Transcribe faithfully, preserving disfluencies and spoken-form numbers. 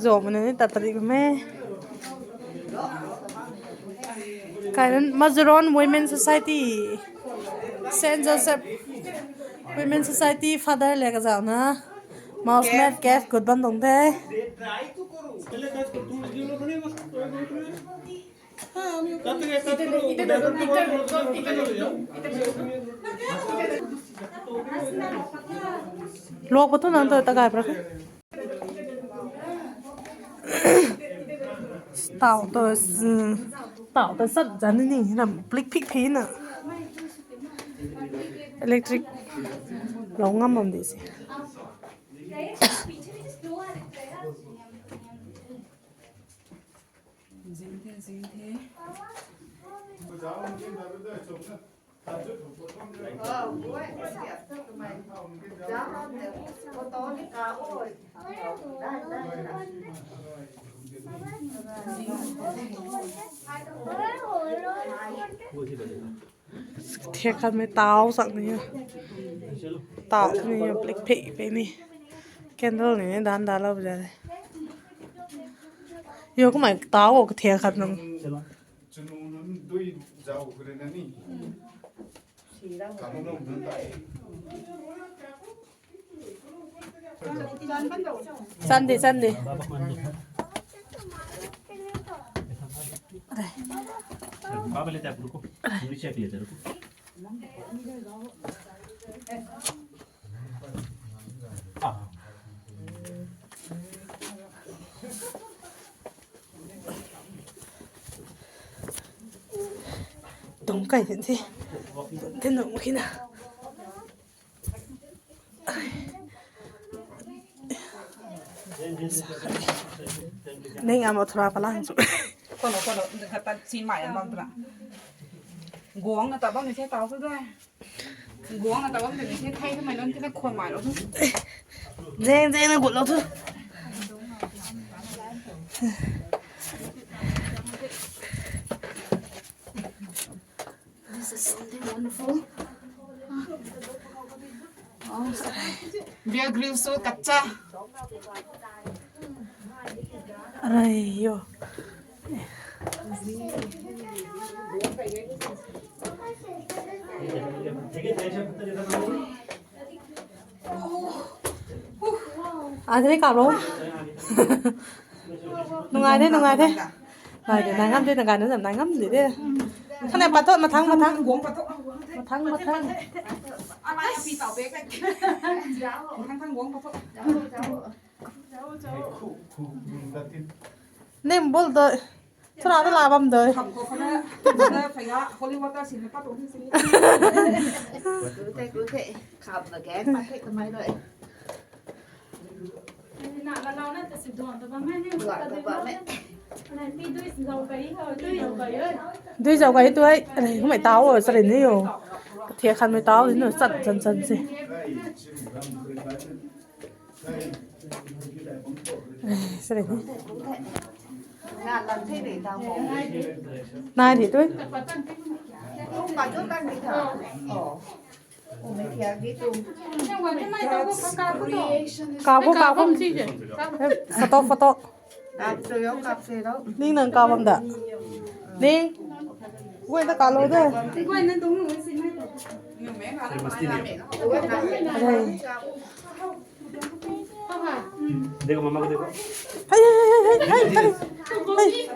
Zo mane ni tat padi me. Kairan Mazaron Women Society, Saint Joseph Women Society Father le kazau na. Mouse mat cat kut ban dong the. Lok pa thu nang ta takai pra. Tau to, tau to sat zan ni ram plik pik phi na. Electric lou ngam bam di si. Zing the, zing the. Thiak khat mei tau sak ni o. Tau ni o, plik pik pik ni. Candle ni dan dalou bam de. Yo, kumna tau o, thiak khat nung. Chunu nunc dui zau kuri na ni. Sunday, Sunday. Baba le tap ruko. Ni check le ruko. Dong kai the, the nung kina. Ning amo thura palang chu. Kono, kono, kata si mai an bam tra. Guang na ta bam ni se tau su de. Guang na ta bam ni se thai ta mai lon ti na khon mai lo. Zeng, zeng na gut lo thu. This is something wonderful. Oh, Bear Grylls so kacha. Arai yo. Adre kap lo. Nungai de, nungai de. Nai de, nai ngam de, nungai na zam nai ngam de de. Thane patot, mathang, mathang. Mathang, mathang. Nim bul doi. Thura ta la bam doi. Kham khou khou na, khou khou na, phaya, holy water sin na pat o ni si. Kute, kute. Kham na gang, pat the kamai doi. Na, na, na, na, ta si duan ta bam hai ni. Duan ta bam hai. Na, ni dui zau kai ho, dui zau kai ho. Dui zau kai tu hai. Kumei tau o, sari ni o. Thiak khat mei tau ni o, chan, chan, chan si. Sari ni. Nai di tu. Kau ko, kau ko. Photo, photo. Ning nang kau bam da. Ning. Guay ta kau lo de. Hey. देखो मम्मा को देखो। Hey, hey, hey, hey, hey, hey, hey.